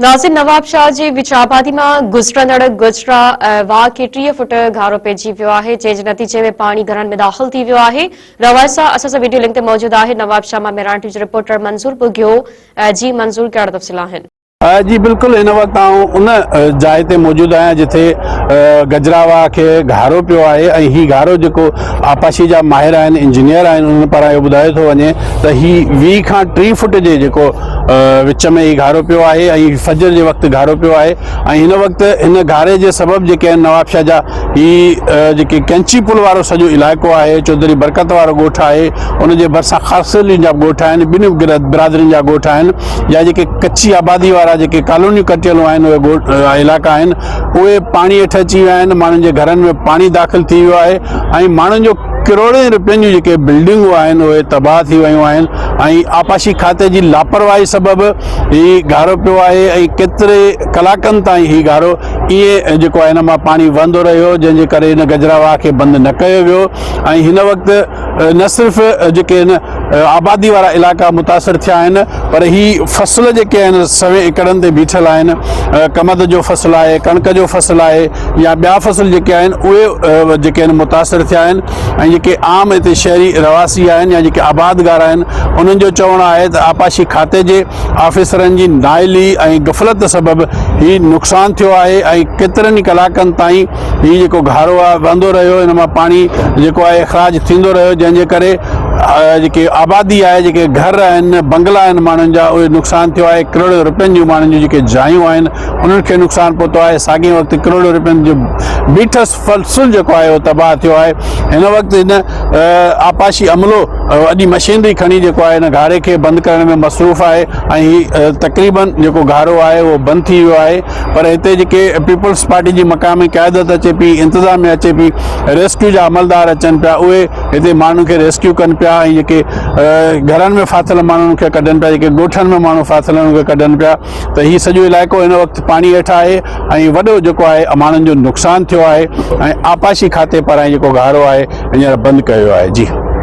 ناظر نوابشاهه جي وچ آبادي مان گذرندڙ گجرا واهه کي 30 فوٽ گهارو پئجي ويو آهي جنهن جي نتيجي ۾ پاڻي گهرن ۾ داخل ٿي ويو آهي روايت سان اسان سان وڊيو لنڪ تي موجود آهي نوابشاهه مان مهراڻ ٽي وي جو رپورٽر منظور ٻگهيو جي منظور ڪهڙا تفصيل آهن. جي بلڪل هن وقت آئون ان جاء تي موجود آهيان جتي گجرا واهه کي گهارو پيو آهي ۽ هي گهارو جيڪو آبپاشي جا ماهر آهن انجنيئر آهن انهن پاران اهو ٻڌايو ٿو وڃي ته هي 20 کان 30 فوٽ جي جيڪو وچ ۾ هي گهارو پيو آهي ۽ فجر جي وقت گهارو پيو آهي ۽ هن وقت هن گهاري جي سبب جيڪي آهن نوابشاهه جا هي جيڪي ڪينچي پل وارو سڄو علائقو آهي چوڌري برڪت وارو ڳوٺ آهي ان جي ڀرسان خاصخيلين جا ڳوٺ آهن ٻنهي برادرين جا ڳوٺ آهن يا جيڪي ڪچي آبادي وارا جيڪي ڪالونيون ڪٽيل آهن اهي ڳوٺ علائقا آهن اهي پاڻي هيٺ اچي ويا آهن ماڻهن جي گهرن ۾ پاڻي داخل ٿي ويو آهي ۽ ماڻهن جو ڪروڙين روپين جون جيڪي بلڊنگون آهن اهي تباهه ٿي ويون آهن ۽ آبپاشي کاتي جي لاپرواهي سبب هي گهارو پيو آهي ۽ ڪيتري ڪلاڪن تائين هي گهارو ائين جيڪو آهي هن مان پاڻي وهندو رهيو جنهن جي ڪري هن گجرا واهه کي بند نه ڪيو ويو ۽ هن وقت نه صرف جيڪي هن آبادي وارا علائقا متاثر ٿيا آهن پر هي فصل جيڪي آهن سوين ايڪڙن تي بيٺل آهن ڪمند جو فصل آهي ڪڻڪ جو فصل آهي يا ٻيا فصل جيڪي آهن اهي جيڪي آهن متاثر ٿيا آهن ۽ جيڪي عام هتي شهري رهواسي آهن يا جيڪي آبادگار آهن انهن جو چوڻ آهي ته آبپاشي کاتي جي آفيسرن جي نااهلي ۽ غفلت سبب هي نقصان ٿيو آهي ۽ ڪيترن ئي ڪلاڪن تائين هي جيڪو گهارو آهي وهندو رهيو ان مان پاڻي جيڪو آهي اخراج ٿيندو رهيو جنهن جي ڪري جيڪي آبادي آهي جيڪي گهر آهن بنگلا آهن ماڻهن جا اهي نقصان ٿيو آهي ڪروڙين روپين جون ماڻهن جون جيڪي جايون آهن انهن کي نقصان پهتو آهي ساڳئي وقت ڪروڙين روپين جو بيٺس فصل جيڪو آهي اهو تباهه ٿيو آهي هن وقت هن آبپاشي عملو وڏي مشينري کڻي جيڪو آهي هن گهاري کي بند ڪرڻ ۾ مصروف آهي ۽ هي تقريبن جيڪو گهارو آهي اهو بند ٿي ويو آهي پر هتي جيڪي پيپلز پارٽي جي مقامي قيادت اچي پئي انتظاميه اچي پئي ريسڪيو جا عملدار اچن پيا اهي هتي ماڻهن کي ريسڪيو ڪن پيا ۽ جيڪي گهرن ۾ ڦاٿل ماڻهن کي ڪڍن پيا جيڪي ڳوٺن ۾ ماڻهو ڦاٿل آهن انهن کي ڪڍن پيا ته هي سڄو علائقو هن وقت پاڻي هيٺ آهي ۽ وڏو جيڪو آهي ماڻهن جو نقصان ٿيو آهي ۽ آبپاشي کاتي پاران جيڪو گهارو آهي هينئر بند ڪيو ويو آهي جي.